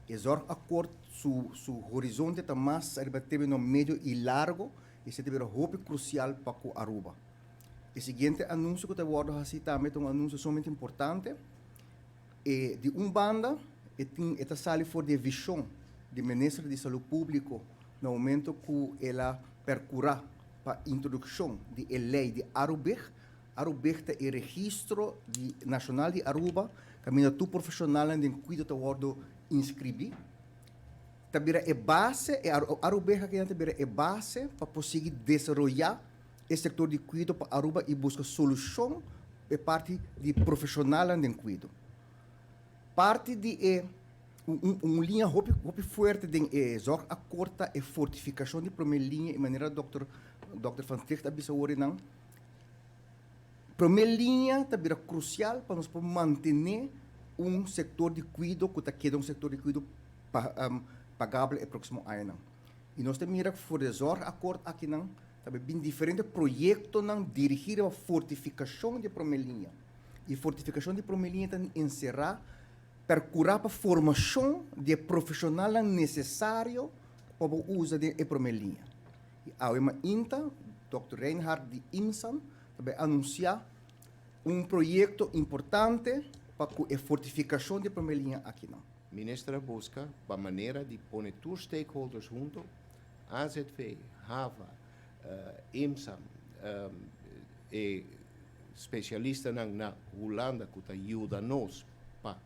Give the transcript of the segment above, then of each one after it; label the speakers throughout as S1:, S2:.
S1: E zorgakkoord su horizonte ta mas ariba termino medio y largo y esey ta bira hopi crucial pa cu Aruba. E siguiente anuncio cu ta wordo haci tambe ta un anuncio sumamente importante. E di un banda e tin e ta sali for di e vision di Minister di Salud Publico na momento cu el a percura pa introduccion di e ley di Arubig. Arubig ta e registro di nacional di Aruba caminda tur profesionalnan den cuido ta wordo inscribi. Ta bira e base, e Arubig akinan ta bira e base pa por sigui desaroya e sector di cuido pa Aruba y busca solucion pa e parti di profesionalnan den cuido. Parti di e un liña hopi hopi fuerte den e zorgakkoord ta e fortificacion di prome liña y manera Dòkter Dòkter Van Trigt a bisa wor nan, prome liña ta bira crucial pa nos por mantene un sector di cuido cu ta keda un sector di cuido pagabel e proximo añanan. Y nos ta mira cu for di e zorgakkoord akinan ta bay bin diferente proyectonan dirigi riba fortificacion di e prome liña. Y fortificacion di prome liña ta encerra percura pa formacion di e profesionalnan necesario pa bo usa den e prome liña. Y awe mainta Dòkter Reinhard di IMSAN ta bay anuncia un proyecto importante pa cu e fortificacion di e prome liña akinan.
S2: Minister a busca pa manera di pone tur stakeholders hunto, AZV, HAVA, IMSAN, e specialistanan na Hulanda cu ta yuda nos pa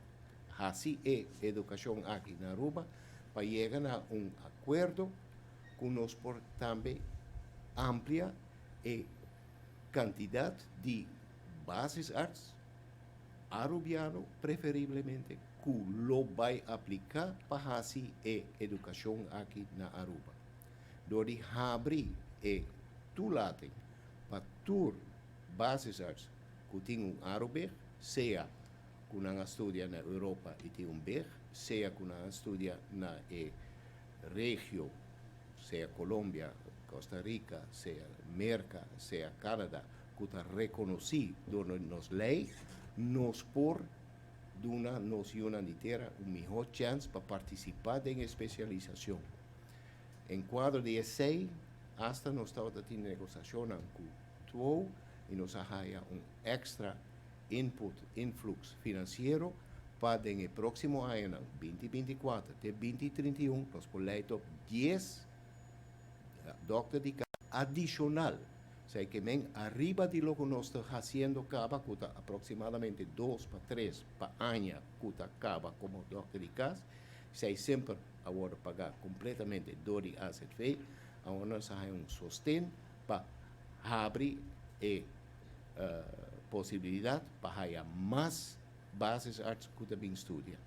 S2: haci e educacion aki na Aruba, pa yega na un acuerdo cu nos por tambe amplia e cantidad di basisarts Arubiano preferiblemente cu lo bay aplica pa haci e educacion aki na Aruba. Door di habri e toelating pa tur basisarts cu tin un Arubig, sea cu nan a studia na Europa y tin un big, sea cu nan a studia na e regio, sea Colombia, Costa Rica, sea Merca, sea Canada, cu ta reconoci door nos ley, nos por duna nos yunan di tera un miho chens pa participa den e specialisacion. En cuadro di esey, hasta nos tabata tin negociacionnan cu two y nos a haya un extra input, influx financiero pa den e proximo añanan, 2024 te 2031, nos por lei top 10 dokter di cas adicional. Esei ke men ariba di loke nos ta hasiendo kaba ku ta aproksimadamente dos pa tres pa aña ku ta kaba komo dòkter di kas. Esei semper a wòrdu pagá kompletamente dor di AZV. Awor nos a haña un sosten pa habri e posibilidat pa haya mas basisarts ku ta bin studia.